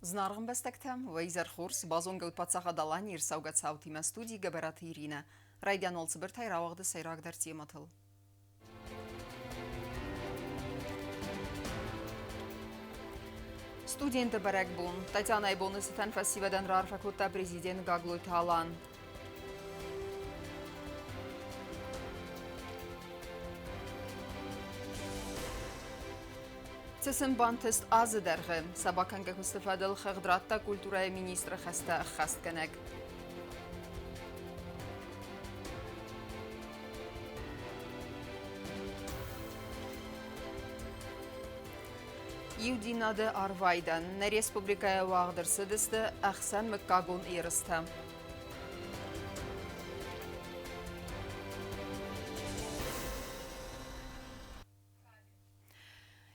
Зынаргъ ӕмбӕстӕгтӕ, уӕ изӕр хорз, базонгӕ ут паддзахад Аланийы ӕрцӕугӕ цаутимӕ студийы Гӕбӕраты Иринӕ. Райдиан уал цыбыртӕй рауагъды сӕйрагдӕр темӕтыл. Студенты бӕрӕгбон. Татьянайы боны цытӕн фӕсивӕдӕн раарфӕ кодта президент Гаглойты Алан. Цы сын бантыст азы дӕргъы, сӕ бакӕнгӕ куысты фӕдыл хыгъд радта культурӕйы министры хӕстӕ ӕххӕстгӕнӕг. Иудзинады арвайдӕн нӕ республикӕйы уагъд ӕрцыдысты ӕхсӕнмыггагон ерыстӕ.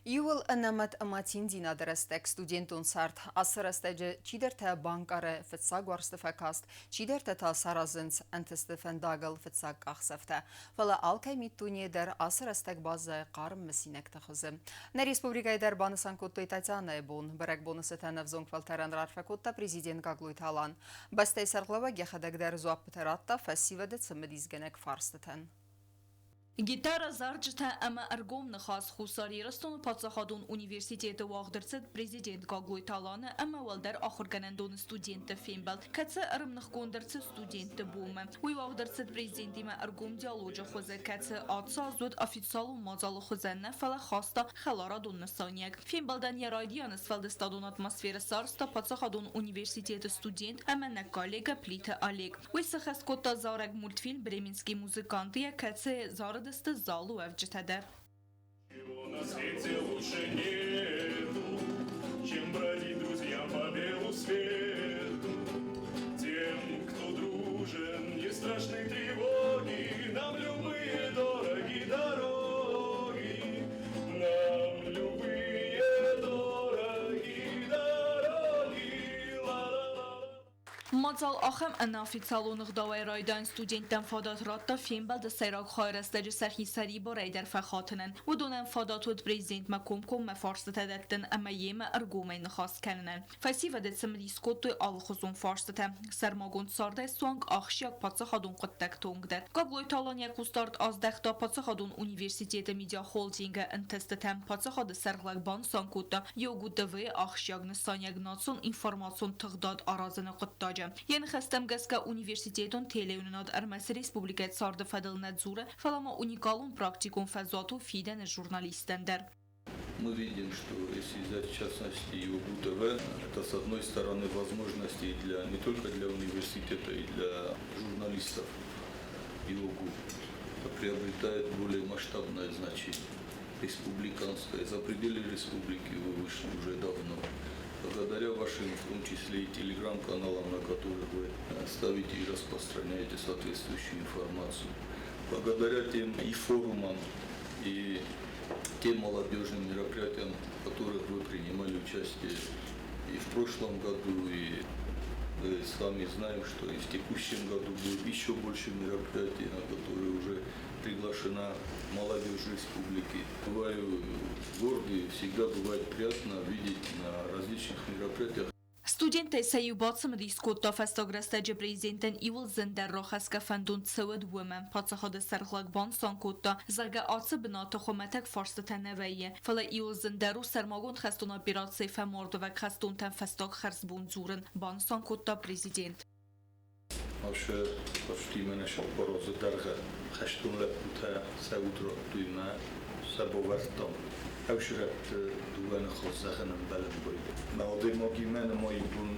Иууыл ӕнӕмӕт ӕмӕ циндзинады рӕстӕг студентон цард. Ацы рӕстӕджы чидӕртӕ банкъары фыццаг уарзты фӕкаст, чидӕртӕ та саразынц ӕнтысты фӕндагыл фыццаг къахдзӕфтӕ. Фӕлӕ алкӕй миддунейы дӕр ацы рӕстӕг баззайы хъарм мысинӕгты хуызы. Нӕ республикӕйы дӕр банысан кодтой Татьянӕйы бон. Бӕрӕгбоны цытӕн ӕвзонг фӕлтӕрӕн раарфӕ кодта президент Гаглойты Алан. Бӕстӕйы сӕргълӕууӕг йӕхӕдӕг дӕр дзуаппытӕ радта фӕсивӕды цымыдисгӕнӕг фарстытӕн. Гитарӕ, зарджытӕ ӕмӕ ӕргом ныхас Хуссар Ирыстоны паддзахадон университеты уагъд ӕрцыд президент Гаглойты Аланы ӕмӕ уӕлдӕр ахуыргӕнӕндоны студентты фембӕлд, кӕцы ӕрымныхгонд ӕрцыд студентты бонмӕ. Уый уагъд ӕрцыд президентимӕ ӕргом диалоджы хуызы, кӕцы ацы аз уыд официалон мадзалы хуызӕн нӕ, фӕлӕ хаста хӕларадон нысаниуӕг. Фембӕлдӕн йӕ райдианы сфӕлдыстадон атмосферӕ сарӕзта паддзахадон университеты студент ӕмӕ нӕ коллегӕ Плиты Олег. Уый сыхӕст кодта зарӕг мультфильм «Бременские музыканты», кӕцыйы зарыдысты залы уӕвджытӕ дӕр. Чего на свете лучше нету, чем бродить друзьям по белу свету. Тем, кто дружен, не страшны тревоги, нам любые дороги дороги. Нам любые дороги дороги. Ла-ла-ла. Мадзал ахӕм ӕнӕофициалон ӕгъдауӕй райдайын студенттӕн фадат радта фембӕлды сӕйраг хайрӕстӕджы сӕхи сӕрибарӕй дӕр фӕхатынӕн. Уыдонӕн фадат уыд президентмӕ комкоммӕ фарстытӕ дӕттын ӕмӕ йемӕ ӕргомӕй ныхас кӕнынӕн. Фӕсивӕды цымыдис кодтой алыхуызон фарстытӕ, сӕрмагонд цардӕй суанг ахсджиаг паддзахадон хъуыддӕгты онг дӕр. Гаглойты Алан йӕ хъусдард аздӕхта паддзахадон университеты медиахолдингы ӕнтыстытӕм. Паддзахады сӕргълӕг банысан кодта, ЕГУ-ТВ-йы ахсджиаг нысаниуӕг национ информацион тыгъдад аразыны хъуыддаджы. Йӕ ныхӕстӕм гӕсгӕ университетон телеуынынад ӕрмӕст республикӕйы царды фӕдыл нӕ дзуры, фӕлӕ ма уникалон практикон фӕзуат у фидӕны журналисттӕн дӕр. Мы видим, что если взять в частности ЮГУ-ТВ, это с одной стороны возможности для, не только для университета и для журналистов ЮГУ, это приобретает более масштабное значение республиканское. За пределы республики вы вышли уже давно. Благодаря вашим, в том числе и телеграм-каналам, на которых вы ставите и распространяете соответствующую информацию. Благодаря тем и форумам, и тем молодежным мероприятиям, в которых вы принимали участие и в прошлом году, и мы с вами знаем, что и в текущем году будет еще больше мероприятий, на которые уже приглашена молодежь республики. Бываю гордый, всегда бывает приятно видеть на различных мероприятиях. Студенттӕй сӕ иу бацымыдис кодта фӕстаг рӕстӕджы президентӕн иууыл зындӕр рахӕсгӕ фӕндон цӕуӕд уымӕ. Паддзахады сӕргълӕг банысан кодта, зӕгъгӕ, ацы бынаты хуымӕтӕг фарстытӕ нӕ вӕййы, фӕлӕ иууыл зындӕр у сӕрмагонд хӕстон операцийы фӕмардуӕвӕг хӕстонтӕн фӕстаг хӕрзбон дзурын, банысан кодта президент. Вообще почти мӕнӕ сӕппӕрозы дӕргъы хӕстон лӕппутӕ сӕ уд радтой мӕ сӕ бавӕрдтам. Ӕвсирӕтты дыууӕ ныхас зӕгъын ӕмбӕлын бойде. Мӕ адӕймагимӕ нымайы бон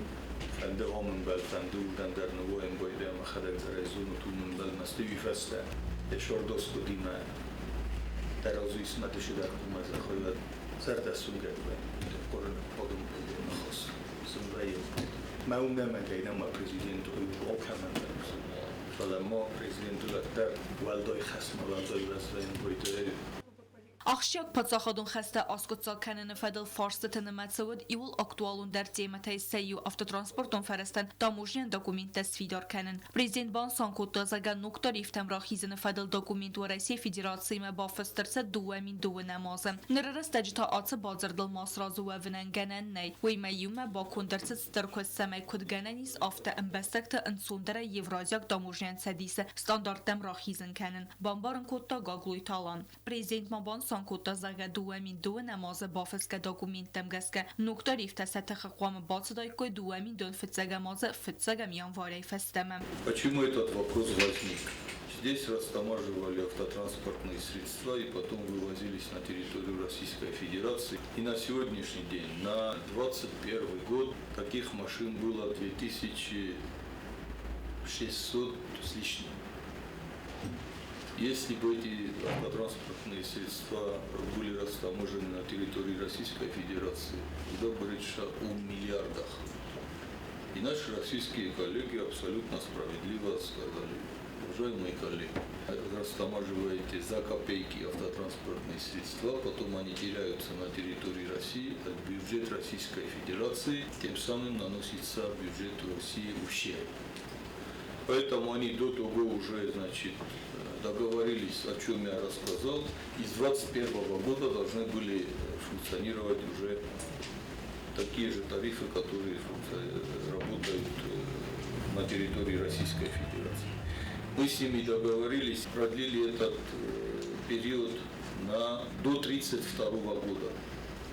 фӕнды ам ӕмбал, фӕнды уырдӕм дӕр ныууайын бойде ӕмӕ хӕдӕг дӕр ӕй зонут, уым ӕмбал мӕстыуи фӕстӕ. Йӕ сӕрдоскъуыдимӕ дӕр азы исмӕтысы дӕр кумӕ зӕххойвӕд зӕрдӕсунгӕг вӕййы. Хъуыры адӕм бойде ныхас сын вӕййы. Мӕ уымӕ нӕма президент алкӕмӕн дӕр, фӕлӕ ма президенты уӕддӕр уӕлдай хӕсмӕ, уӕлдай уӕззайӕн бойде. Ахсджиаг паддзахадон хӕстӕ аскъуыддзаг кӕныны фӕдыл фарстыты нымӕцы уыд иууыл актуалондӕр темӕтӕй сӕ иу автотранспортон фӕрӕзтӕн таможнӕйон документтӕ сфидар кӕнын. Президент банысан кодта, зӕгъгӕ, ног тарифтӕм рахизыны фӕдыл документ Уӕрӕсейы Федерациимӕ бафыст ӕрцыд 2012-ӕм азы. Ныры рӕстӕджы та ацы бадзырдыл ма сразы уӕвынӕн гӕнӕн нӕй. Уыимӕ иумӕ баконд ӕрцыд стыр куыст, цӕмӕй куыд гӕнӕн ис, афтӕ ӕмбӕстӕгты ӕнцондӕрӕй Евразиаг таможнӕйон цӕдисы стандарттӕм рахизын кӕнын, бамбарын кодта Гаглойты Алан. Президент ма банысан кодта, зӕгъгӕ, 2002-ӕм азы бафысгӕ документтӕм гӕсгӕ ног тарифтӕ сӕ тыхы хъуамӕ бацыдаиккой 2005-ӕм азы фыццӕгӕм январӕй фӕстӕмӕ. Почему этот вопрос возник? Здесь растамаживали автотранспортные средства и потом вывозились на территорию Российской Федерации. И на сегодняшний день, на 2021 год, таких машин было 2600 с лишним. Если бы эти автотранспортные средства были растаможены на территории Российской Федерации, тогда бы речь шла о миллиардах. И наши российские коллеги абсолютно справедливо сказали: уважаемые коллеги, растамаживаете за копейки автотранспортные средства, потом они теряются на территории России, а бюджет Российской Федерации тем самым наносится бюджету России ущерб. Поэтому они до того уже, значит, договорились, о чем я рассказал, и с 2021 года должны были функционировать уже такие же тарифы, которые работают на территории Российской Федерации. Мы с ними договорились, продлили этот период до 1932 года.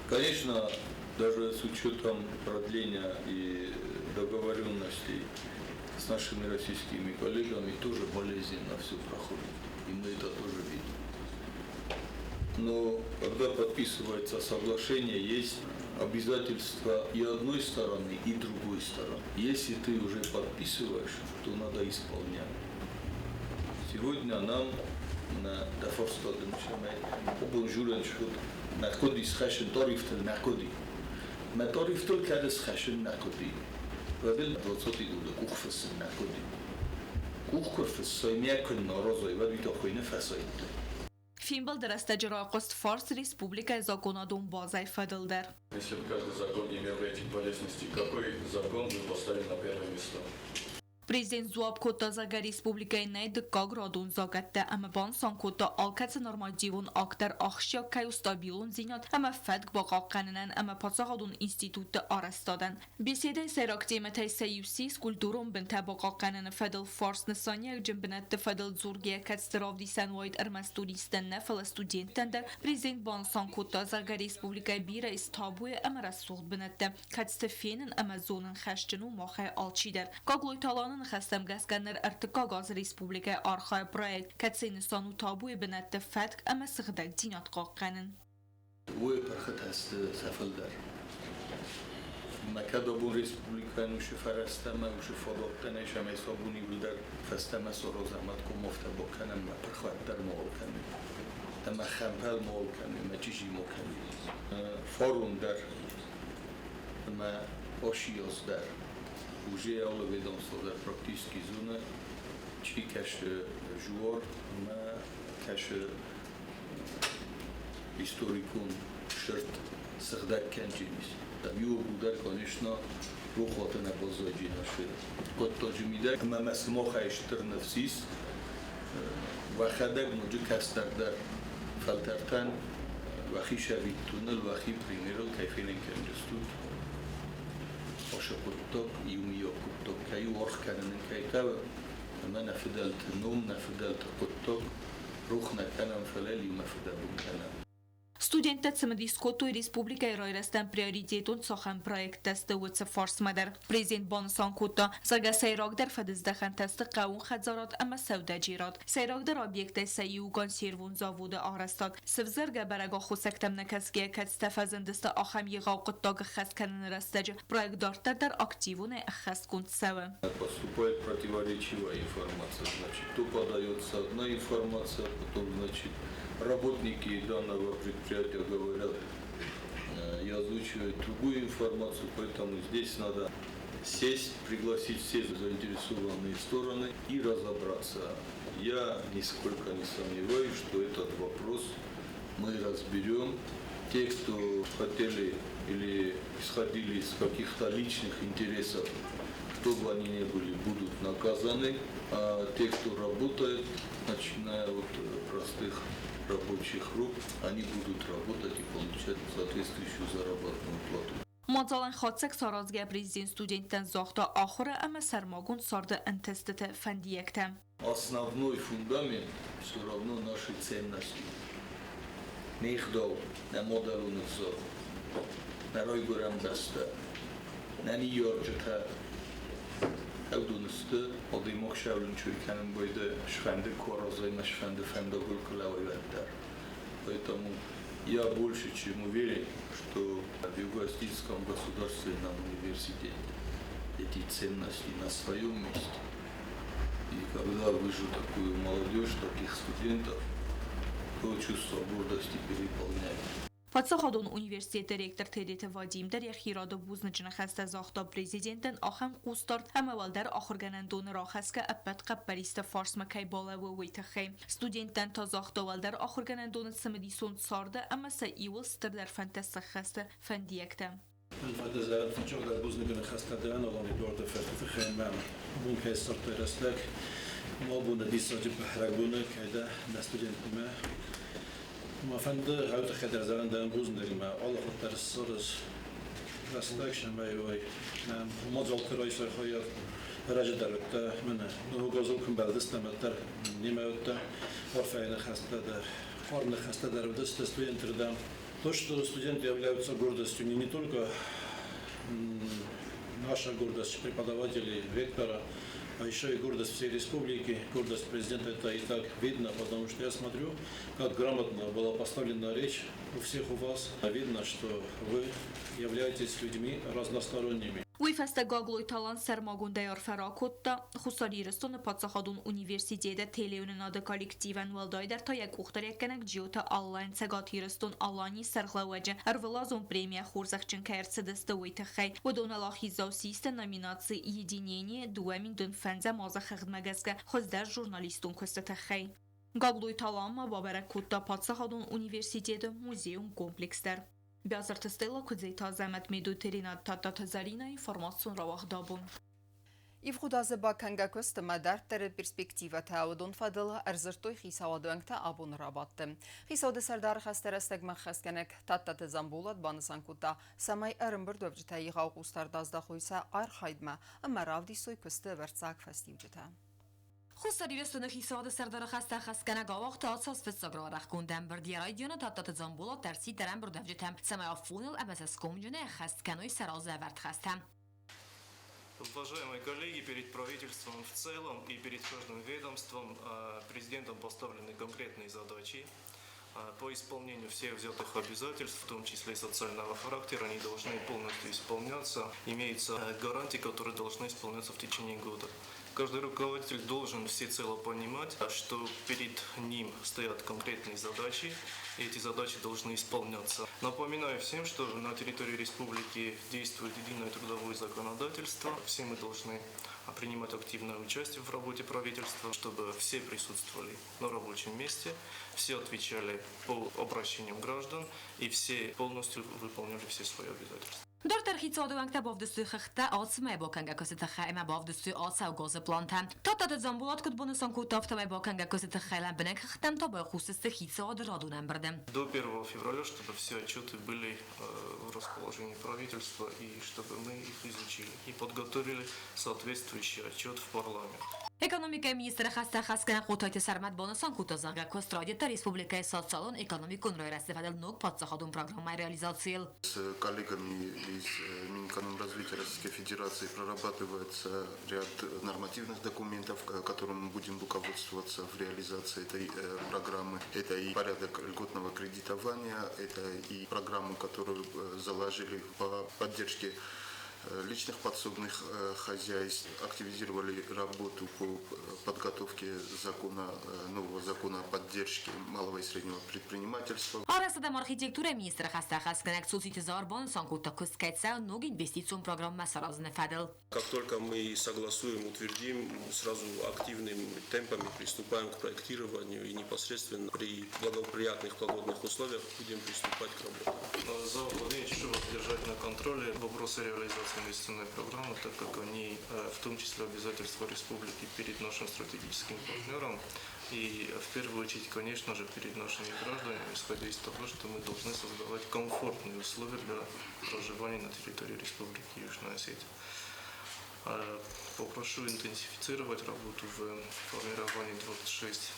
Конечно, даже с учетом продления и договоренностей с нашими российскими коллегами тоже болезненно все проходит. И мы это тоже видим. Но когда подписывается соглашение, есть обязательства и одной стороны, и другой стороны. Если ты уже подписываешь, то надо исполнять. Сегодня нам на Фембӕлды рӕстӕджы райхъуыст фарст республикӕйы законадон базӕйы фӕдыл дӕр. Если бы каждый закон имел рейтинг полезности, какой закон вы поставили на первое место? Президент дзуапп кодта, зӕгъгӕ, республикӕйы нӕй дыккаг радон закъӕттӕ ӕмӕ банысан кодта, алкӕцы нормативон акт дӕр ахсджиаг кӕй у стабилондзинад ӕмӕ фӕтк бахъахъхъӕнынӕн ӕмӕ паддзахадон институтты арӕзтадӕн. Беседӕйы сӕйраг темӕтӕй сӕ иу ссис культурон бынтӕ бахъахъхъӕныны фӕдыл фарст нысаниуӕгджын бынӕтты фӕдыл дзургӕйӕ, кӕцыты равдисӕн уаид ӕрмӕст туристтӕн нӕ, фӕлӕ студенттӕн дӕр. Президент банысан кодта, зӕгъгӕ, республикӕйы бирӕ ис табуйы ӕмӕ рӕсугъд бынӕттӕ, кӕцыты фенын ӕмӕ зонын хӕсджын у махӕй алчидӕр. Гаглойты Аланы ныхӕстӕм гӕсгӕ ныр ӕртыккаг аз республикӕйы архайы проект, кӕцыйы нысан у табуйы бынӕтты фӕтк ӕмӕ сыгъдӕгдзинад хъахъхъӕнын. Уый пырхытӕ сты сӕ фылдӕр. Мӕ кӕд абон республикӕйӕн уыцы фӕрӕзтӕ ӕмӕ уыцы фадӕттӕ нӕй, цӕмӕй сӕ абон иууылдӕр фӕстӕмӕ саразӕм, ӕдкомофтӕ бакӕнӕм, мӕ пырхуат дӕр мауал кӕной, ӕмӕ хӕмпӕл мауал кӕной, ӕмӕ чъизи ма кӕной. Фарон дӕр ӕмӕ асиаз дӕр уже алы ведомство дӕр практически зоны, чи кӕсы жуар ӕмӕ кӕсы историкон сырд сыгъдӕг кӕнджынис. Там иу дӕр, конечно, рохуаты нӕ баззайджинасы хъуыддаджы мидӕг. Ӕмӕ мӕ сымахӕй стыр ныфс ис, уӕхӕдӕг ноджы кӕстӕрдӕр фӕлтӕртӕн уӕхи сӕвиттоныл, уӕхи примерыл кӕй фенын кӕнджыстут. Ашы хъуыддаг, иумиаг хъуыддаг кӕй у, аргъ кӕнын ын кӕй хъӕуы, ӕмӕ нӕ фыдӕлты ном, нӕ фыдӕлты хъуыддаг рох нӕ кӕнӕм, фӕлӕ иумӕ фыдӕбон кӕнӕм. Студенттӕ цымыдис кодтой республикӕйы райрӕзтӕн приоритетон цахӕм проекттӕ сты, уыцы фарстмӕ дӕр. Президент банысан кодта, зӕгъгӕ, сӕйрагдӕр фӕдыздӕхӕнтӕ сты хъӕууон хӕдзарад ӕмӕ сӕудӕджерад. Сӕйрагдӕр объекттӕй сӕ иу консервон заводы арӕзтад. Сывзӕргӕ бӕрӕг аххосӕгтӕм нӕ кӕсгӕйӕ, кӕцытӕ фӕзындысты ахӕм егъау хъуыддаг ӕххӕст кӕныны рӕстӕджы, проект дарддӕр дӕр активонӕй ӕххӕстгонд цӕуы. Поступает противоречивая информация, значит, то подается одна информация, потом, значит, работники данного предприятия говорят и озвучивают другую информацию, поэтому здесь надо сесть, пригласить все заинтересованные стороны и разобраться. Я нисколько не сомневаюсь, что этот вопрос Мы разберем. Те, кто хотели или исходили из каких-то личных интересов, кто бы они ни были, будут наказаны. А те, кто работает, начиная от простых рабочих рук, они будут работать и получать соответствующую заработную плату. Мадзалӕн хатдзӕг саразгӕ президент студенттӕн загъта ахуыры ӕмӕ сӕрмагонд царды ӕнтыстыты фӕндиӕгтӕ. Основной фундамент все равно наши ценности. Не гъдау, нӕ мадӕлон ӕвзаг, нӕ райгуырӕн бӕстӕ, нӕ ныййарджытӕ. Уыдон сты, адӕймаг сӕвлынчой кӕнын байдайы, сфӕнды куы аразай ӕмӕ сфӕнды фӕндагыл куы лӕууай, уӕддӕр. Поэтому я больше чем уверен, что в Юго-Осетинском государственном университете эти ценности на своем месте. И когда вижу такую молодежь, таких студентов, то чувство гордости переполняет. Паддзахадон университеты ректор Тедеты Вадим дӕр йӕхи рады бузныджы ныхӕстӕ загъта президентӕн ахӕм хъусдард ӕмӕ уӕлдӕр ахуыргӕнӕндоны рахӕсгӕ ӕппӕт хъӕппӕристы фарсмӕ кӕй балӕууы, уый тыххӕй. Студенттӕн та загъта уӕлдӕр ахуыргӕнӕндоны цымыдисон царды ӕмӕ сӕ иууыл стырдӕр фӕндтӕ сӕххӕсты фӕндиӕгтӕ. Мӕн фӕнды зӕгъын фыццагдӕр бузныджы ныхӕстӕ дӕн Алан Эдуарды фырты тыххӕй ӕмӕ абон кӕй ссардтай рӕстӕг, ма абоны диссаджы бӕрӕгбоны кӕй дӕ нӕ студенттимӕ. Мӕ фӕнды гъӕуы тыххӕй дӕр зӕгъын дӕн бузныг ӕмӕ алы хатт дӕр ссарыс рӕстӕг, цӕмӕй уай нӕм мадзалты райсай хайад. Ӕрӕджы дӕр уыдтӕ мӕнӕ Ног азыл куы мбӕлдыстӕм, уӕддӕр немӕ уыдтӕ арфӕйы ныхӕстӕ дӕр, хъарм ныхӕстӕ дӕр уыдысты студентты рдӕм. То, что студенты являются гордостью не только наша гордость преподавателей, ректора, а еще и гордость всей республики, гордость президента, это и так видно, потому что я смотрю, как грамотно была поставлена речь у всех у вас. Видно, что вы являетесь людьми разносторонними. Уый фӕстӕ Гаглойты Алан сӕрмагондӕй арфӕ ракодта Хуссар Ирыстоны паддзахадон университеты телеуынынады коллективӕн, уӕлдайдӕр та йӕ къухдариуӕггӕнӕг Джиоты Аллӕн Цӕгат Ирыстон-Аланийы сӕргълӕууӕджы ӕрвылазон премийӕ хорзӕхджын кӕй ӕрцыдысты, уый тыххӕй. Уыдон уӕлахиздзау систы номинаци «Единение» 2005 азы хыгъдмӕ гӕсгӕ хуыздӕр журналистон куысты тыххӕй. Гаглойты Алан ма бабӕрӕг кодта паддзахадон университеты музейон комплекс дӕр. Биазырты Стелла, Куыдзеты Азӕмӕт, Медойты Ренат, Тадтаты Зӕринӕ, информацион рауагъд «Абон». Ивгъуыд азы бакӕнгӕ куыст ӕмӕ дарддӕры перспективӕтӕ уыдон фӕдыл ӕрдзырдтой хицауады уӕнгтӕ абоны рабадты. Хицауады сӕрдары хӕстӕ рӕстӕгмӕ ӕххӕстгӕнӕг Тадтаты Дзамболат банысан кодта, цӕмӕй ӕрӕмбырдуӕвджытӕ егъау хъусдард аздахой сӕ архайдмӕ ӕмӕ равдисой куысты ӕвӕрццаг фӕстиуджытӕ. Хуссар Ирыстоны хицауады сӕрдары хӕстӕ ӕххӕстгӕнӕг ауагъта ацы аз фыццаг рарӕхгонд ӕмбырд. Йӕ райдианы Тадтаты Дзамболат ӕрсидт ӕрӕмбырдуӕвджытӕм, цӕмӕй афоныл ӕмӕ цӕсгомджынӕй ӕххӕст кӕной сӕ разӕвӕрд хӕстӕ. Уважаемые коллеги, перед правительством в целом и перед каждым ведомством президентом поставлены конкретные задачи по исполнению всех взятых обязательств, в том числе и социального характера, они должны полностью исполняться. Имеются гарантии, которые должны исполняться в течение года. Каждый руководитель должен всецело понимать, что перед ним стоят конкретные задачи, и эти задачи должны исполняться. Напоминаю всем, что на территории республики действует единое трудовое законодательство. Все мы должны принимать активное участие в работе правительства, чтобы все присутствовали на рабочем месте, все отвечали по обращениям граждан и все полностью выполняли все свои обязательства. Дарддӕр хицауады уӕнгтӕ бавдыстой хыгъдтӕ ацы мӕй бакӕнгӕ куысты тыххӕй ӕмӕ бавдыстой ацӕугӕ азы плантӕ. Тадтаты Дзамболат куыд банысан кодта, афтӕмӕй бакӕнгӕ куысты тыххӕй лӕмбынӕг хыгъдтӕм та байхъусдзысты хицауады радон ӕмбырды. До 1 февраля, чтобы все отчеты были в расположении правительства и чтобы мы их изучили и подготовили соответствующий отчет в парламент. Экономикӕйы министры хӕстӕ ӕххӕстгӕнӕг Хъотайты Сӕрмӕт банысан кодта, зӕгъгӕ, куыст райдыдта республикӕйы социалон-экономикон райрӕзты фӕдыл ног паддзахадон программӕйы реализацийыл. С коллегами из Минэкономразвития Российской Федерации прорабатывается ряд нормативных документов, которым мы будем руководствоваться в реализации этой программы. Это и порядок льготного кредитования, это и программу, которую заложили по поддержке личных подсобных хозяйств. Активизировали работу по подготовке закона, нового закона о поддержке малого и среднего предпринимательства. Арӕзтад ӕмӕ архитектурӕйы министры хӕстӕ ӕххӕстгӕнӕг Цоциты Зауыр банысан кодта, куыст кӕй цӕуы ног инвестицион программӕ саразыны фӕдыл. Как только мы согласуем, утвердим, сразу активными темпами приступаем к проектированию и непосредственно при благоприятных погодных условиях будем приступать к работе. Заур Владимирович, прошу вас держать на контроле вопросы реализации инвестиционной программы, так как они в том числе обязательства республики перед нашим стратегическим партнером и в первую очередь, конечно же, перед нашими гражданами, исходя из того, что мы должны создавать комфортные условия для проживания на территории Республики Южная Осетия. Попрошу интенсифицировать работу в формировании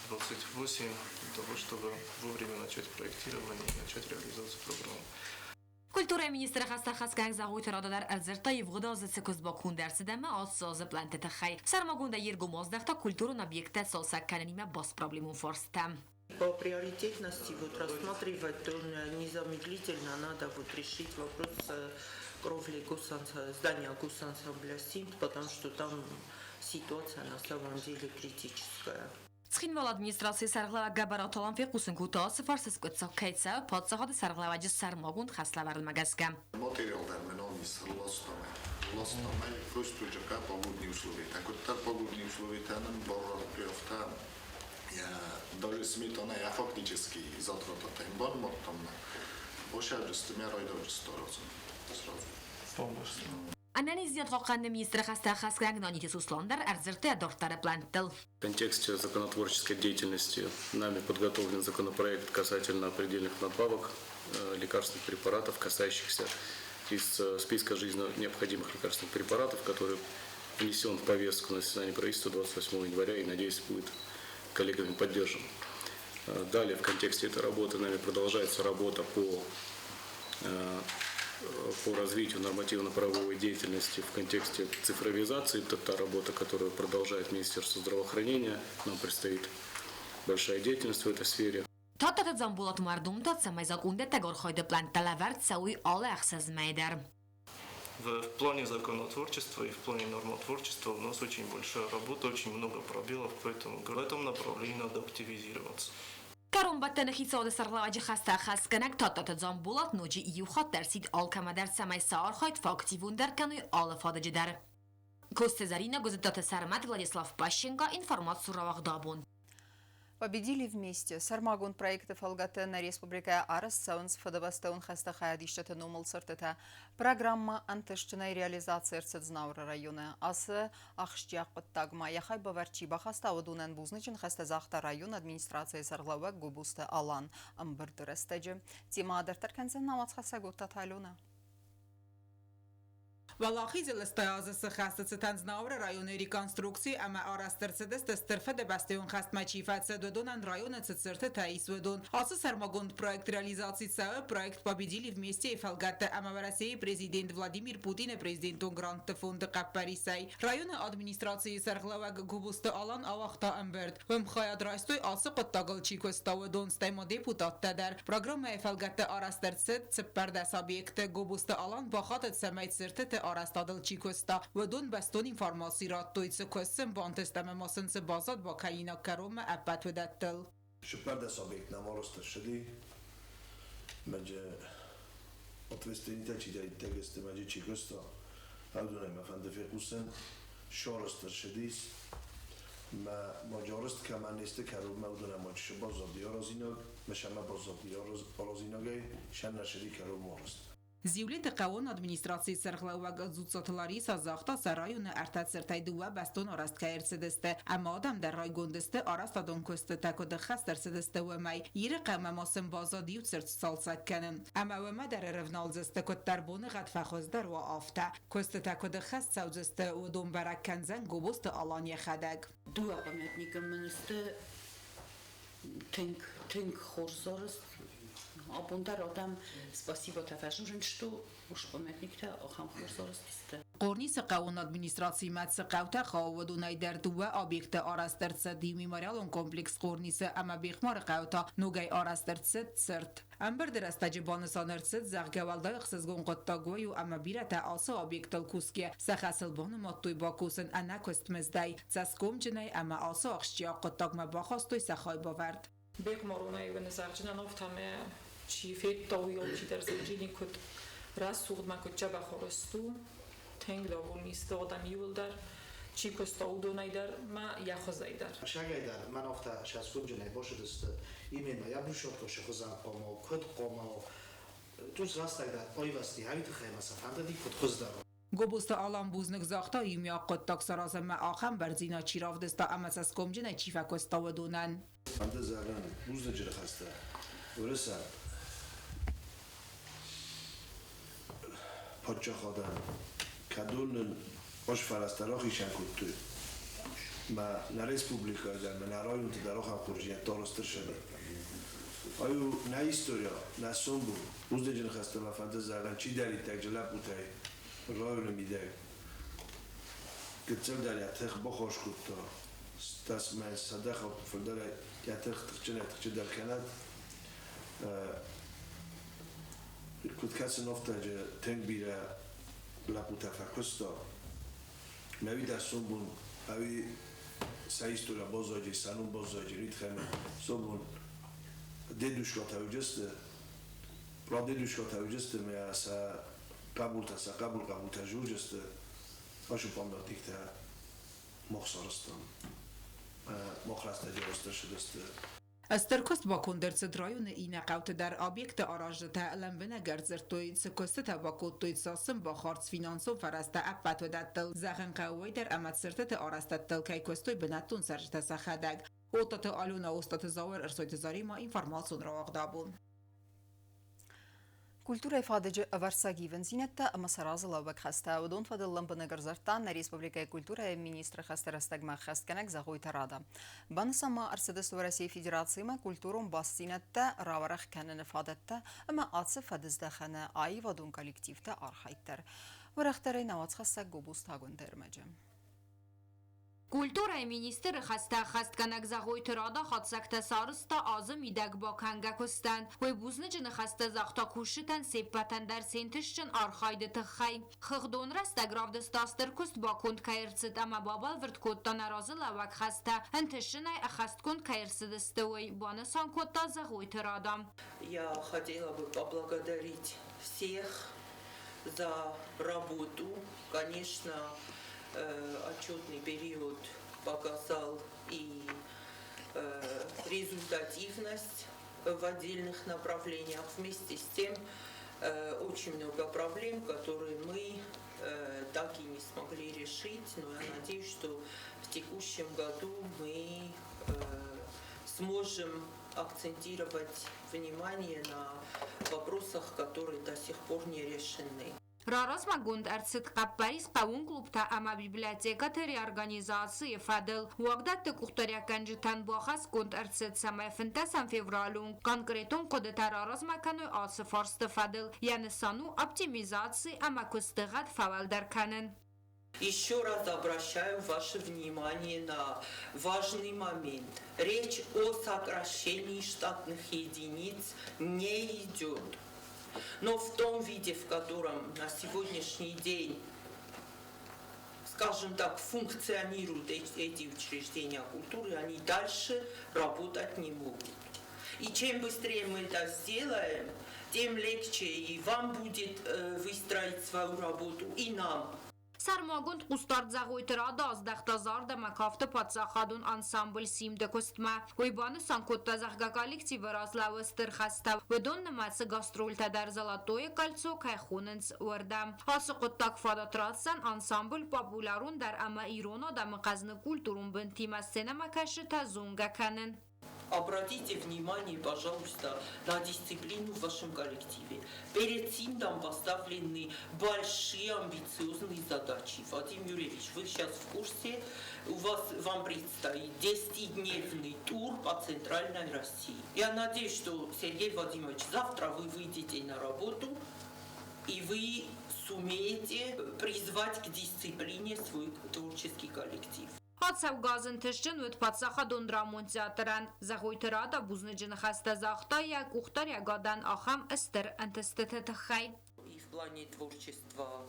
26-28 для того, чтобы вовремя начать проектирование и начать реализацию программы. Культурӕйы министры хӕстӕ ӕххӕстгӕнӕг Зӕгъойты Рада дӕр ӕрдзырдта ивгъуыд азы цы куыст баконд ӕрцыд ӕмӕ ацы азы плӕнтты тыххӕй. Сӕрмагондӕй йе ргом аздӕхта культурон объекттӕ цалцӕг кӕнынимӕ баст проблемон фарстытӕм. По приоритетности вот рассматривать, то незамедлительно надо вот решить вопрос с кровлей здания госансамбля «Симт», потому что там ситуация на самом деле критическая. Цхинвалы администрацийы сӕргълӕууӕг Гӕбӕраты Алан фехъусын кодта, ацы фарст скъуыддзаг кӕй цӕуы паддзахады сӕргълӕууӕджы сӕрмагонд хӕслӕвӕрдмӕ гӕсгӕ. Материал дӕр мӕнӕн ис, ластам ӕй. Ластам ӕй, просто джакъа погодные условия. Куыддӕр погодные условия нын бар радтой, афтӕ даже сметана я фактически затратата им банымадтам нӕ. Басӕрдысты мӕ райдауджысты аразын сразу. Ӕнӕниздзинад хъахъхъӕныны министры хӕстӕ ӕххӕстгӕнӕг Наниты Суслан дӕр ӕрдзырдта йӕ дарддӕры плӕнттыл. В контексте законотворческой деятельности нами подготовлен законопроект касательно предельных надбавок лекарственных препаратов, касающихся из списка жизненно необходимых лекарственных препаратов, который внесен в повестку на заседание правительства 28 января и, надеюсь, будет коллегами поддержан. Далее в контексте этой работы нами продолжается работа по развитию нормативно-правовой деятельности в контексте цифровизации. Это та работа, которую продолжает Министерство здравоохранения. Нам предстоит большая деятельность в этой сфере. Тадтаты Дзамболат ма ӕрдомдта, цӕмӕй закъондӕттӕг архайды плӕнттӕ лӕвӕрд цӕуой алы ӕхсӕз мӕйы дӕр. В плане законотворчества и в плане нормотворчества у нас очень большая работа, очень много пробелов, поэтому в этом направлении надо активизироваться. Кӕронбӕттӕны хицауады сӕргълӕууӕджы хӕстӕ ӕххӕстгӕнӕг Тадтаты Дзамболат ноджы иу хатт ӕрсидт алкӕмӕ дӕр, цӕмӕй сӕ архайд фӕактивондӕр кӕной алы фадыджы дӕр. Коцты Зӕринӕ, Гуызыдтаты Сӕрмӕт, Владислав Пащенко, информаци рауагъд абон. Победили вместе. Сӕрмагонд проекты фӕлгӕты нӕ республикӕйы арӕзт цӕуынц Фыдыбӕстӕон хӕсты хайадисджыты номыл цыртытӕ. Программӕ ӕнтыстджынӕй реализаци ӕрцыд Знауыры районы. Ацы ахсджиаг хъуыддагмӕ йӕ хайбавӕрд чи бахаста, уыдонӕн бузныджы ныхӕстӕ загъта районы администрацийы сӕргълӕууӕг Гобозты Алан ӕмбырды рӕстӕджы. Темӕ адарддӕр кӕндзӕн нӕ уацхӕссӕг Оттаты Аленӕ. Уӕлахизы лыстай азы цы хӕсты цытӕн Знауыры районы реконструкци ӕмӕ арӕзт ӕрцыдысты Стыр Фыдыбӕстӕйон хӕстмӕ чи фӕцыд, уыдонӕн районы цы цыртытӕ ис, уыдон. Ацы сӕрмагонд проект реализаци цӕуы проект «Победили вместе»-йы фӕлгӕтты ӕмӕ Уӕрӕсейы президент Владимир Путины президентон грантты фонды хъӕппӕрисӕй. Районы администрацийы сӕргълӕууӕг Губусты Алан ауагъта ӕмбырд. Уым хайад райстой ацы хъуыддагыл чи куыста, уыдон, стӕй ма депутаттӕ дӕр. Программӕйы фӕлгӕтты арӕзт ӕрцыд 14 объекты. Гобозты Алан бахатыд, цӕмӕй цыртыты арӕзтадыл чи куыста, уыдон бӕстон информаци радтой, цы куыст сын бантыст ӕмӕ ма сын цы баззад бакӕнинаг кӕронмӕ, ӕппӕт уыдӕттыл. 14 объект нӕм арӕзт ӕрцыди. Мӕджы ответственнитӕ чидӕриддӕр сты, мӕджы чи куыста, уыдонӕй мӕ фӕнды фехъусын, сарӕзт ӕрцыдис. Мӕ маджарыст кӕмӕн не сты кӕронмӕ, уыдонӕн ма чысыл баззади аразинаг, мӕ сӕмӕ баззади аразинагӕй, сӕ нӕ сыди кӕронмӕ арӕзт. Зиулеты хъӕуон администрацийы сӕргълӕууӕг Дзуццаты Лариса загъта, сӕ районы ӕртӕ цыртӕй дыууӕ бӕстон арӕзт кӕй ӕрцыдысты, ӕмӕ адӕм дӕр райгонд сты арӕзтадон куыстытӕ куыд ӕххӕст ӕрцыдысты, уымӕй. Иры хъӕумӕ ма сын баззад иу цырт сцалцӕг кӕнын. Ӕмӕ уымӕ дӕр ӕрӕвналдзысты, куыддӕр боныгъӕд фӕхуыздӕр уа, афтӕ. Куыстытӕ куыд ӕххӕст цӕудзысты, уыдон бӕрӕг кӕндзӕн Гобозты Алан йӕхӕдӕг. Дыууӕ памятникы мын сты тынг, тынг хорз арӕзт. Абон дӕр адӕм спасиботӕ фӕзурынц, что уж памятниктӕ ахӕм хорз арӕзт сты. Хъорнисы хъӕууон администрациимӕ цы хъӕутӕ хауы, уыдонӕй дӕр дыууӕ объекты арӕзт ӕрцыд, иу мемориалон комплекс Хъорнисы ӕмӕ Бехъмары хъӕуы та ногӕй арӕзт ӕрцыд цырт. Ӕмбырды рӕстӕджы банысан ӕрцыд, зӕгъгӕ, уӕлдай ӕхсызгон хъуыддаг уый у, ӕмӕ бирӕтӕ ацы объектыл кусгӕ сӕ хӕсыл банымадтой бакусын ӕнӕ куыстмыздӕй, цӕсгомджынӕй ӕмӕ ацы ахсджиаг хъуыддагмӕ бахастой сӕ хайбавӕрд. Бехъмаронӕй нызарджынӕн афтӕмӕ чи федта, уый алчидӕр зӕгъджини куыд рӕсугъд мӕ куыд дзӕбӕх арӕзт у. Тынг довольный сты адӕм иууылдӕр, чи куыста, уыдонӕй дӕр мӕ йӕ хуызӕй дӕр. Сагӕй дӕр мӕн афтӕ сӕсгомджынӕй басыдысты именно йӕ брусчаткӕ хуызӕн хъуамӕ у, куыд хъуамӕ у. Цъус рӕстӕг дӕр айвӕзти, ӕви тыххӕй мӕ сӕ фӕндыди, куыд хуыздӕр у. Гобозты Алан бузныг загъта иумиаг хъуыддаг саразынмӕ ахӕм бӕрндзинад чи равдыста ӕмӕ цӕсгомджынӕй чи фӕкуыста, уыдонӕн. Фӕнды зӕгъын бузныджы ныхӕстӕ уырыссаг паддзахадӕн, кӕдон нын ӕз фӕрӕзтӕ рахицӕн кодтой мӕ нӕ республикӕйы дӕр ӕмӕ нӕ районты дӕр ахӕм хорздзинӕдтӕ арӕзт ӕрцыди. Ай у нӕ история, нӕ сомбон. Бузныджы ныхӕстӕ мӕ фӕнды зӕгъын чидӕриддӕр лӕппутӕй районы мидӕг гыццыл дӕр йӕ тых баххуыс кодта, стӕсмӕ 100 фылдӕр йӕ тых тыхджынӕй-тыхджындӕр кӕнӕд. Куыд кӕсын, афтӕ тынг бирӕ лӕппутӕ фӕкуыста. Мӕ дӕр сомбон ӕви сӕ история баззади, сӕ ном баззади, ритхӕмӕ сомбон дедушкатӕ уыдысты, прадедушкатӕ уыдысты мӕ сӕ хъӕбултӕ, сӕ хъӕбул-хъӕбултӕ зурджысты, ашы памятниктӕ мах сарӕзтам. Мах рӕстӕджы арӕзт ӕрцыдысты. Стыр куыст баконд ӕрцыд районы иннӕ хъӕуты дӕр объекты аразджытӕ лӕмбынӕг ӕрдзырдтой, цы куыстытӕ бакодтой, цас сын бахардз финансон фӕрӕзтӕ, ӕппӕт уыдӕттыл. Зӕгъын хъӕуы уый дӕр, ӕмӕ цыртыты арӕзтӕдтыл кӕй куыстой бынӕттон цӕрджытӕ сӕхӕдӕг. Оттаты Алена, Остаты Зауыр, Ӕрсойты Заремӕ, информацион рауагъд абон. Культурӕйы фадыджы ӕвӕрццаг ивындзинӕдтӕ ӕмӕ сӕ разылӕууӕг хӕстӕ, уыдон фӕдыл лӕмбынӕг ӕрдзырдта нӕ республикӕйы культурӕйы министры хӕсты рӕстӕгмӕ ӕххӕстгӕнӕг Зӕгъойты Рада. Банысан ма ӕрцыдысты Уӕрӕсейы Федерациимӕ культурон бастдзинӕдтӕ рауӕрӕх кӕныны фадӕттӕ ӕмӕ ацы фӕдыздӕхӕны аивадон коллективты архайд дӕр. Уӕрӕхдӕрӕй нӕ уацхӕссӕг Гобозты Агуындӕ ӕрмӕджы. Культурӕйы министры хӕстӕ ӕххӕстгӕнӕг Зӕгъойты Рада хатдзӕгтӕ сарӕзта азы мидӕг бакӕнгӕ куыстӕн. Уый бузныджы ныхӕстӕ загъта кусджытӕн се ппӕтӕн дӕр се нтыстджын архайды тыххӕй. Хыгъдон рӕстӕг равдыста стыр куыст баконд кӕй ӕрцыд ӕмӕ бабӕлвырд кодта нӕ разылӕууӕг хӕстӕ ӕнтысджынӕй ӕххӕстгонд кӕй ӕрцыдысты, уый, банысан кодта Зӕгъойты Рада. Я хотела бы поблагодарить всех за работу. Конечно, отчетный период показал и результативность в отдельных направлениях. Вместе с тем, очень много проблем, которые мы так и не смогли решить. Но я надеюсь, что в текущем году мы сможем акцентировать внимание на вопросах, которые до сих пор не решены. Раразмӕгонд ӕрцыд хъӕппӕрис хъӕууон клубтӕ ӕмӕ библиотекӕты реорганизацийы фӕдыл. Уагдӕтты къухдариуӕггӕнджытӕн бахӕсгонд ӕрцыд, цӕмӕй 15 февралы онг конкретон хъуыдытӕ раразмӕ кӕной ацы фарсты фӕдыл. Йӕ нысан у оптимизаци ӕмӕ куысты гъӕд фӕуӕлдӕр кӕнын. Еще раз обращаю ваше внимание на важный момент. Речь о сокращении штатных единиц не идет. Но в том виде, в котором на сегодняшний день, скажем так, функционируют эти учреждения культуры, они дальше работать не могут. И чем быстрее мы это сделаем, тем легче и вам будет выстроить свою работу, и нам. Сӕрмагонд хъусдард Зӕгъойты Рада аздӕхта зард ӕмӕ кафты паддзахадон ансамбль «Симд»-ы куыстмӕ. Уый банысан кодта, зӕгъгӕ, коллективы раз лӕууы стыр хӕстӕ. Уыдон нымӕцы гастрольтӕ дӕр «Золотое кольцо» кӕй хонынц, уырдӕм. Ацы хъуыддаг фадат ратдзӕн ансамбль популярондӕр ӕмӕ ирон адӕмы хъӕзныг культурон бынтимӕ сценӕмӕкӕсджытӕ зонгӕ кӕнын. Обратите внимание, пожалуйста, на дисциплину в вашем коллективе. Перед Синдом поставлены большие амбициозные задачи. Вадим Юрьевич, вы сейчас в курсе, вам предстоит 10-дневный тур по Центральной России. Я надеюсь, что, Сергей Владимирович, завтра вы выйдете на работу, и вы сумеете призвать к дисциплине свой творческий коллектив. Ацӕугӕ аз ӕнтыстджын уыд паддзахадон драмон театрӕн. Зӕгъойты Рада бузныджы ныхӕстӕ загъта йӕ къухдариӕгадӕн ахӕм стыр ӕнтыстыты тыххӕй. И в плане творчества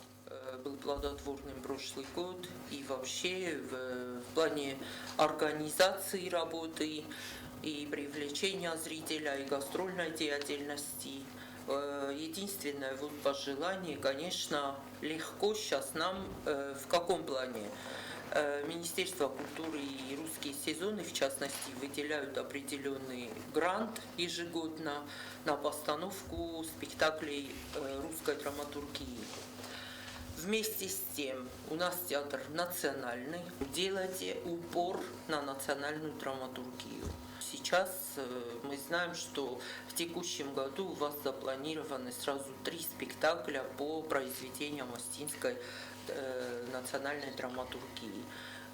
был плодотворным прошлый год, и вообще в плане организации работы, и привлечения зрителя, и гастрольной деятельности. Единственное вот пожелание, конечно, легко сейчас нам в каком плане? Министерство культуры и русские сезоны, в частности, выделяют определенный грант ежегодно на постановку спектаклей русской драматургии. Вместе с тем, у нас театр национальный. Делайте упор на национальную драматургию. Сейчас мы знаем, что в текущем году у вас запланированы сразу 3 спектакля по произведениям осетинской национальной драматургии.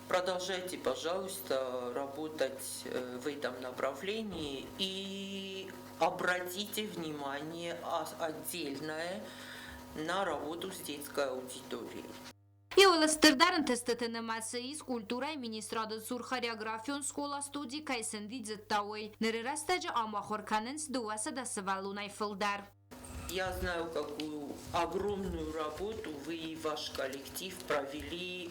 Продолжайте, пожалуйста, работать в этом направлении и обратите внимание отдельное на работу с детской аудиторией. Иууыл стырдӕр ӕнтыстыты нымӕцы ис культурӕйы министрады цур хореографион скъола-студи кӕй сӕндидзыдта, уый. Ныры рӕстӕджы ам ахуыр кӕнынц 200 сывӕллонӕй фылдӕр. Я знаю, какую огромную работу вы и ваш коллектив провели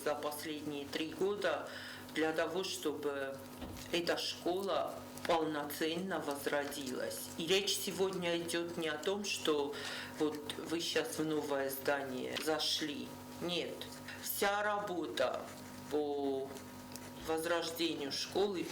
за последние 3 года для того, чтобы эта школа полноценно возродилась. И речь сегодня идет не о том, что вот вы сейчас в новое здание зашли. Нет. Вся работа по возрождению школы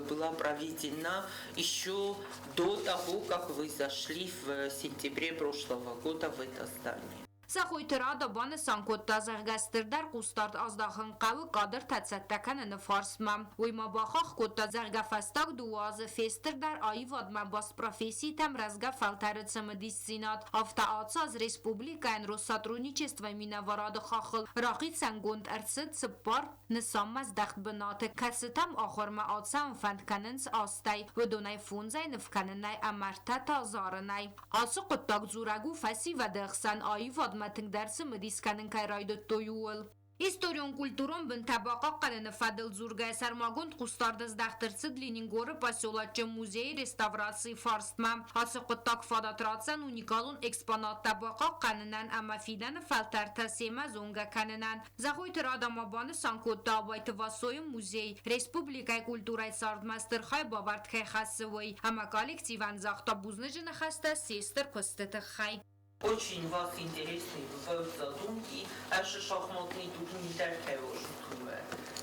была проведена еще до того, как вы зашли в сентябре прошлого года в это здание. Зӕгъойты Рада банысан кодта, зӕгъгӕ, стырдӕр хъусдард аздахын хъӕуы кадртӕ цӕттӕ кӕныны фарстмӕ. Уый ма бахахх кодта, зӕгъгӕ, фӕстаг 2 азы фестырдӕр аивадмӕ баст професситӕм рӕзгӕ фӕлтӕры цымыдисдзинад. Афтӕ ацы аз республикӕйӕн Россотрудничествойы минӕварады хаххыл рахицӕнгонд ӕрцыд 4 нысанмӕ здӕхт бынаты, кӕцытӕм ахуырмӕ ацӕуын фӕнд кӕнынц 8-ӕй, уыдонӕй 5-ӕй ныв кӕнынӕй ӕмӕ 3 та зарынӕй. Ацы хъуыддаг дзурӕг у фӕсивӕды ӕхсӕн аивадмӕ тынгдӕр цымыдис кӕнын кӕй райдыдтой, ууыл. Историон-культурон бынтӕ бахъахъхъӕныны фӕдыл дзургӕйӕ сӕрмагонд хъусдард здӕхт ӕрцыд Ленингоры поселочы музейы реставрацийы фарстмӕ. Ацы хъуыддаг фадат ратдзӕн уникалон экспонаттӕ бахъахъхъӕнынӕн ӕмӕ фидӕны фӕлтӕртӕ семӕ зонгӕ кӕнынӕн. Зӕгъойты Рада ма банысан кодта Абайты Васойы музей республикӕйы культурӕйы цардмӕ стыр хайбавӕрд кӕй хӕссы, уый, ӕмӕ коллективӕн загъта бузныджы ныхӕстӕ се стыр куысты тыххӕй. Очень у вас интересные бывают задумки, аж шахматный турнир.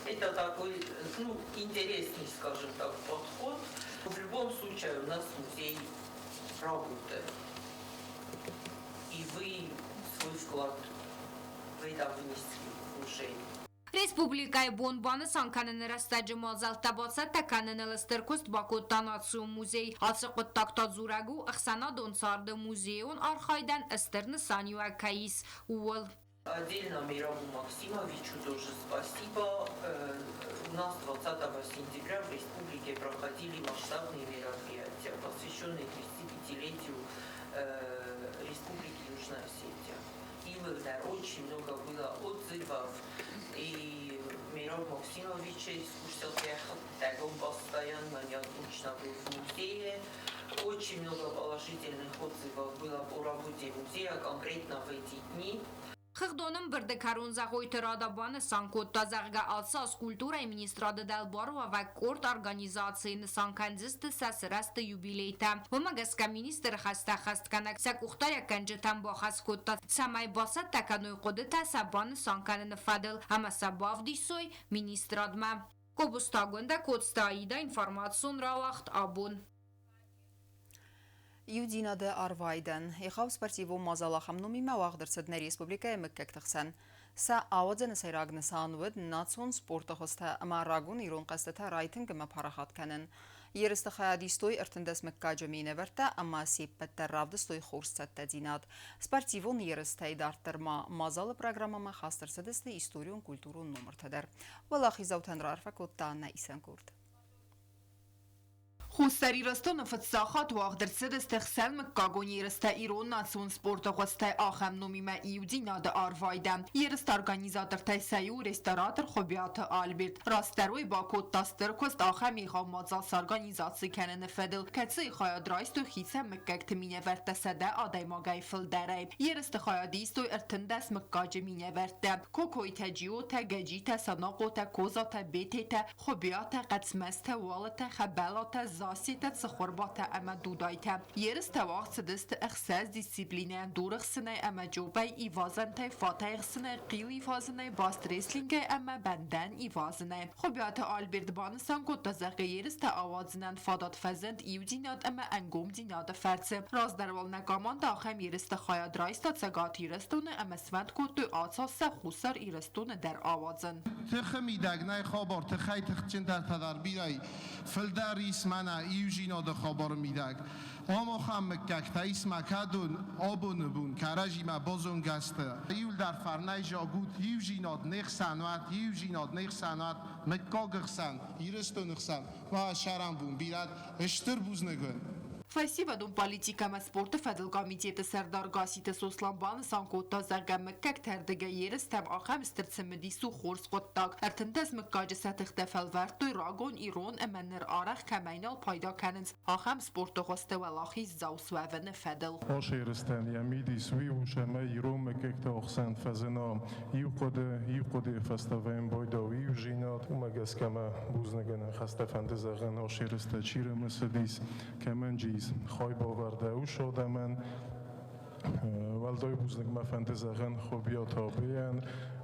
Это такой, интересный, скажем так, подход. В любом случае у нас музей работает. И вы свой вклад в это внесли уже. Республикӕйы бон банысан кӕныны рӕстӕджы мадзӕлттӕ бацӕттӕ кӕныныл стыр куыст бакодта национ музей. Ацы хъуыддаг та дзурӕг у ӕхсӕнадон царды музейон архайдӕн стыр нысаниуӕг кӕй ис, ууыл. Отдельно Мираму Максимовичу тоже спасибо. У нас 20 сентября в республике проходили масштабные мероприятия, посвященные 35-летию Республики Южная Осетия. И очень много было отзывов. И Мираб Максимович он постоянно неотлучно был в музее. Очень много положительных отзывов было по работе музея конкретно в эти дни. Хыгъдон ӕмбырды кӕрон Зӕгъойты Рада банысан кодта, зӕгъгӕ, ацы аз культурӕйы министрады дӕлбаруӕвӕг къорд организацийы нысан кӕндзысты сӕ сырӕзты юбилейтӕ. Уымӕ гӕсгӕ министры хӕстӕ ӕххӕстгӕнӕг сӕ къухдариӕггӕнджытӕм бахӕс кодта, цӕмӕй бацӕттӕ кӕной хъуыдытӕ сӕ банысан кӕныны фӕдыл ӕмӕ сӕ бавдисой министрадмӕ. Кобуста Гуында, Коцты Аида, информацион рауагъд абон. Иудзинады арвайдӕн. Егъау спортивон мадзал ахӕм номимӕ уагъд ӕрцыд нӕ республикӕйы мыггӕгты хсӕн. Сӕ ауадзӕны сӕйраг нысан уыд национ спорты хуызтӕ ӕмӕ рагон ирон хъӕзтытӕ райтынг ӕмӕ парахат кӕнын. Ерысты хайад истой 13 мыггаджы минӕвӕрттӕ ӕмӕ се ппӕт дӕр равдыстой хорз цӕттӕдзинад. Спортивон ерыстӕй дарддӕр ма мадзалы программӕмӕ хаст ӕрцыдысты историон-культурон номыртӕ дӕр. Уӕлахиздзаутӕн раарфӕ кодта нӕ исӕн къорд. Хуссар Ирыстоны фыццаг хатт уагъд ӕрцыдысты ӕхсӕнмыггагон ерыстӕ ирон национ спорты хуызтӕй ахӕм номимӕ Иудзинады арвайдӕ. Ерысты организатортӕй сӕ иу ресторатор Хуыбиаты Альберт. Растдӕр уый бакодта стыр куыст ахӕм егъау мадзал сорганизаци кӕныны фӕдыл, кӕцыйы хайад райстой хицӕн мыггӕгты минӕвӕрттӕ 100 адӕймагӕй фылдӕрӕй. Ерысты хайад истой 13 мыггаджы минӕвӕрттӕ: Кокойтӕ, Джиотӕ, Гӕджитӕ, Санахъотӕ, Козатӕ, Бететӕ, Хуыбиатӕ, Хъӕцмӕзтӕ, Уалытӕ, Хӕбӕлатӕ, Зассетӕ, Цыхуырбатӕ ӕмӕ Дудайтӕ. Ерыстӕ уагъд цыдысты ӕхсӕз дисциплинӕйӕн: дурыхсынӕй ӕмӕ джопӕй, ивазӕнтӕй, фатӕй ӕхсынӕй, хъил ивазынӕй, баст-рестлингӕй ӕмӕ бӕндӕн ивазынӕй. Хуыбиаты Альберт банысан кодта, зӕгъгӕ, ерыстӕ ауадзынӕн фадат фӕзынд иудзинад ӕмӕ ӕнгомдзинады фӕрцы. Раздӕр уал нӕ командӕ ахӕм ерысты хайад райста Цӕгат Ирыстоны ӕмӕ сфӕнд кодтой ацал сӕ Хуссар Ирыстоны дӕр ауадзын. Тыхы мидӕг нӕй хабар, тыхӕй тыхджындӕртӕ дӕр бирӕ фылдӕр ис мӕнӕ иудзинады хабары мидӕг. Ам ахӕм мыггӕгтӕ ис мӕ кӕдон абоны бон кӕрӕдзимӕ базонгӕ сты. Иуылдӕр фӕрнӕй зӕгъут, иудзинад не хсӕн уӕд, иудзинад не хсӕн уӕд, мыггаджы хсӕн, Ирыстоны хсӕн, уӕ сӕрӕнбон бирӕ стыр бузныг уын. Фӕсивӕдон политикӕ ӕмӕ спорты фӕдыл комитеты сӕрдар Гасситы Сослан банысан кодта, зӕгъгӕ, мыггӕгты ӕрдыгӕй ерыстӕм ахӕм стыр цымыдис у хорз хъуыддаг. 13 мыггаджы сӕ тыхтӕ фӕлвӕрдтой рагон ирон ӕмӕ ныр арӕх кӕмӕй нал пайда кӕнынц, ахӕм спорты хуызты уӕлахиздзау суӕвыны фӕдыл. Ацы ерыстӕн йӕ мидис уый у, ӕмӕ ирон мыггӕгты ӕхсӕн фӕзына иу хъуыды, иу хъуыдыйы фӕстӕ вӕййын иудзинад. Уымӕ гӕсгӕ мӕ бузныгӕн хӕстӕ фӕнды зӕгъын, ацы ерыстӕ чи рымысыдис, кӕмӕн ис хайбавӕрд ус адӕмӕн. Уӕлдай бузныг мӕ фӕнды зӕгъын Хуыбиаты Абейӕн,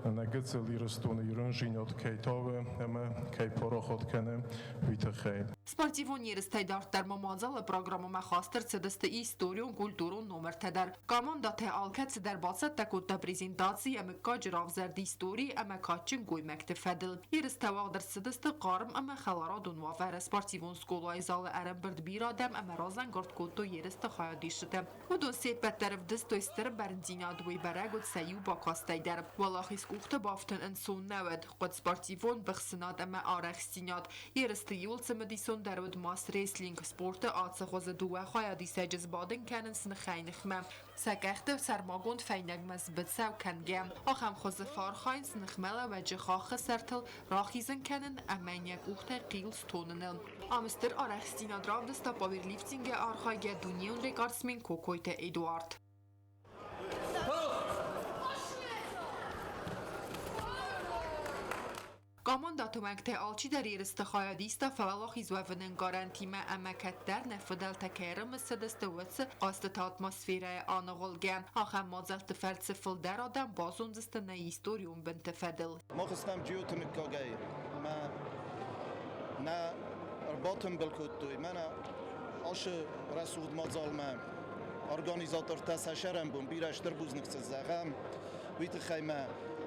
нӕ гыццыл Ирыстоны ирондзинад кӕй тавы ӕмӕ кӕй парахат кӕны, уый тыххӕй. Спортивон ерыстӕй дарддӕр ма мадзалы программӕмӕ хаст ӕрцыдысты историон-культурон номыртӕ дӕр. Командӕтӕ алкӕцыдӕр бацӕттӕ кодта презентаци йӕ мыггаджы равзӕрд истори ӕмӕ кадджын гоймӕгты фӕдыл. Ерыстӕ уагъд ӕрцыдысты хъарм ӕмӕ хӕларадон уавӕры. Спортивон скъолайы залы ӕрӕмбырд бирӕ адӕм ӕмӕ разӕнгард кодтой ерысты хайадисджытӕ. Уыдон се ппӕт дӕр ӕвдыстой стыр бӕрндзинад, уый бӕрӕг уыд сӕ иу бакастӕй дӕр. Уӕлахиз къухты бафтын ӕнцон нӕ уыд, хъуыд спортивон быхсынад ӕмӕ арӕхстдзинад. Ерысты иуыл цымыдисондӕр уыд мас-рестлинг, спорты ацы хуызы дыууӕ хайадисӕджы сбадын кӕнынц ныхӕй-ныхмӕ. Сӕ къӕхты сӕрмагонд фӕйнӕгмӕ сбыцӕу кӕнгӕ. Ахӕм хуызы фӕархайынц ныхмӕлӕууӕджы хаххы сӕртыл рахизын кӕнын ӕмӕ йӕ къухтӕй хъил стоныныл. Ам стыр арӕхстдзинад равдыста пауэрлифтингӕй архайгӕ дунеон рекордсмен Кокойты Эдуард. Командӕты уӕнгтӕй алчидӕр ерысты хайад иста фӕуӕлахиз уӕвынӕн гарантимӕ ӕмӕ кӕддӕр нӕ фыдӕлтӕ кӕй ӕрымысыдысты, уыцы хъазтыты атмосферӕйы аныгъуылгӕ. Ахӕм мадзӕлтты фӕрцы фылдӕр адӕм базондзысты нӕ историон бынты фӕдыл. Мах стӕм Джиоты мыггагӕй ӕмӕ нӕ ӕрбатымбыл кодтой мӕнӕ ацы рӕсугъд мадзалмӕ. Организатортӕ сӕ сӕрӕнбон бирӕ стыр бузныг сын зӕгъӕм. Уый тыххӕй мӕ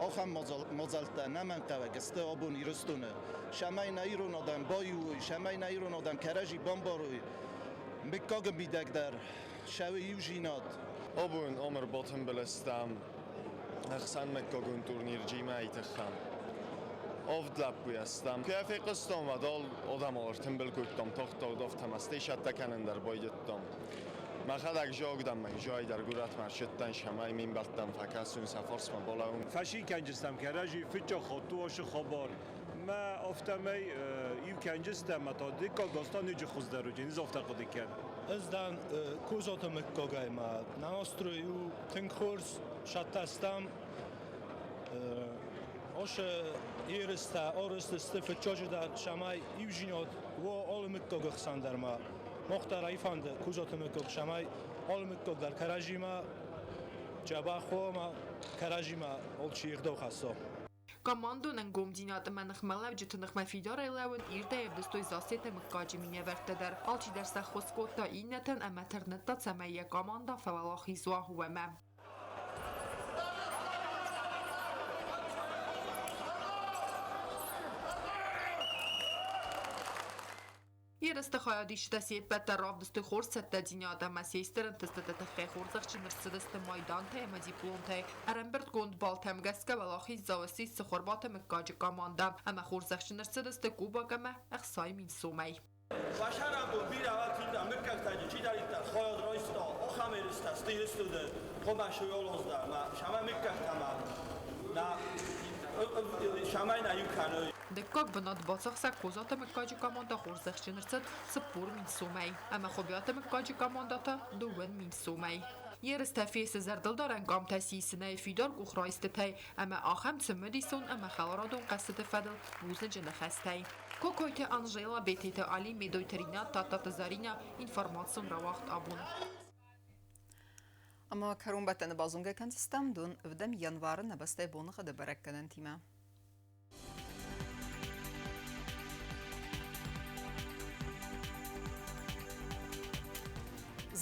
ахӕм мадзӕлттӕ нӕмӕнгхъӕуӕг сты абон Ирыстоны. Цӕмӕй нӕ ирон адӕм баиу уой, цӕмӕй нӕ ирон адӕм кӕрӕдзи бамбарой, мыггаджы мидӕг дӕр цӕуы иудзинад. Абон ам ӕрбатымбыл стӕм ӕхсӕнмыггагон турнир Джимайы тыххӕн. Авд лӕппуйӕ стӕм. Куы йӕ фехъуыстам, уӕд адӕмыл ӕртымбыл кодтам, тагъд-тагъд афтӕ стейшӕттӕ кӕнын дӕр байдыдтам. Мӕхӕдӕг зӕгъдам, мӕ дӕр горӕтмӕ ӕрцыдтӕн, цӕмӕй ме мбӕлттӕм фӕкӕсон, сӕ фарсмӕ балӕууон. Фӕсин кӕнджыстӕм кӕрӕдзи фыццаг хатт ацы хабар. Мӕ афтӕмӕй иу кӕнджыстӕм, ӕмӕ та дыккаг аз та ноджы хуыздӕр уыди, низ афтӕ хъуыды кӕн. Ӕз дӕн Козаты мыггагӕй мӕ нӕ настрой у тынг хорз, цӕттӕ стӕм. Ацы ерыстӕ арӕзт сты фыццаджыдӕр, цӕмӕй иудзинад уа алы мыггаджы хсӕн дӕр ма. Мах дӕр ӕй фӕнды Козаты мыггаг, цӕмӕй алы мыггаг дӕр кӕрӕдзимӕ дзӕбӕх уа ӕмӕ кӕрӕдзимӕ алчи ӕгъдау хӕсса. Командон ӕнгомдзинад ӕмӕ ныхмӕлӕуджыты ныхмӕ фидарӕй лӕууын ирдӕй ӕвдыстой Зассеты мыггаджы минӕвӕрттӕ дӕр. Алчидӕр сӕ ххуыс кодта иннӕтӕн ӕмӕ тырныдта, цӕмӕй йӕ командӕ фӕуӕлахиз уа, уымӕ. Ерысты хайадисджытӕ се ппӕт дӕр равдыстой хорз цӕттӕдзинад ӕмӕ се стыр ӕнтыстыты тыххӕй хорзӕхджын ӕрцыдысты майдантӕй ӕмӕ дипломтӕй. Ӕрӕмбырдгонд баллтӕм гӕсгӕ уӕлахиздзау ссис Цыхуырбаты мыггаджы командӕ ӕмӕ хорзӕхджын ӕрцыдысты кубок ӕмӕ 60 000 сомӕй. Башарабон бирӕ уӕтинтӕ мыггӕгтӕ чидӕриддӕр хайад райста, ахӕм ерыстӕ сты Ирыстоны хъуымӕ суйолоздӕр ӕмӕ сӕмӕ мыггӕгтӕ нӕ сӕмӕй нӕ иу кӕны. Дыккаг бынат бацахсӕг Козаты мыггаджы командӕ хорзӕхджын ӕрцыд 40 000 сомӕй ӕмӕ Хуыбиаты мыггаджы командӕ та 20 000 сомӕй. Ерыстӕ фесты зӕрдылдарӕн къамтӕ сисынӕй, фидар къухрайстытӕй ӕмӕ ахӕм цымыдисон ӕмӕ хӕларадон хъӕзтыты фӕдыл бузныджы ныхӕстӕй. Кокойты Анжела, Бететы Али, Медойты Ринат, Тадтаты Заринӕ, информацион рауагъд абон. Ӕмӕ кӕронбӕттӕны базонгӕ кӕндзыстӕм дон 7 январы нӕ бӕстӕйы боныгъӕды бӕрӕггӕнӕнтимӕ.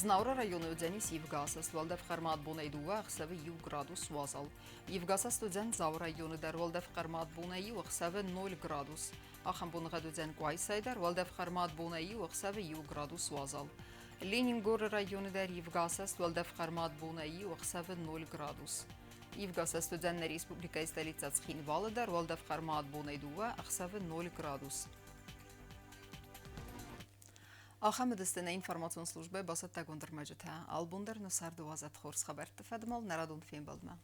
Знауыры районы уыдзӕнис ивгӕ уӕлдӕф хъӕрмад бонӕй 2, ӕхсӕвы 1 градус уазал. Ивгӕ уыдзӕн Дзауы районы дӕр уӕлдӕф хъӕрмад бонӕй 1, ӕхсӕвы 0 градус. Ахӕм боныгъӕд уыдзӕн Къуайсайы дӕр уӕлдӕф хъӕрмад бонӕй 1, ӕхсӕвы 1 градус уазал. Ленингоры районы дӕр ивгӕ уӕлдӕф хъӕрмад бонӕй 1, ӕхсӕвы 0 градус. Ивгӕ уыдзӕн нӕ республикӕйы столицӕ Цхинвалы дӕр уӕлдӕф хъӕрмад бонӕй 2, ӕхсӕвы 0 градус. Ахӕм уыдысты нӕ информацион службӕйы бацӕттӕгонд ӕрмӕджытӕ. Албон дӕр нӕ царды уадзӕд хорз хабӕртты фӕдмал нӕ радон фембӕлдмӕ.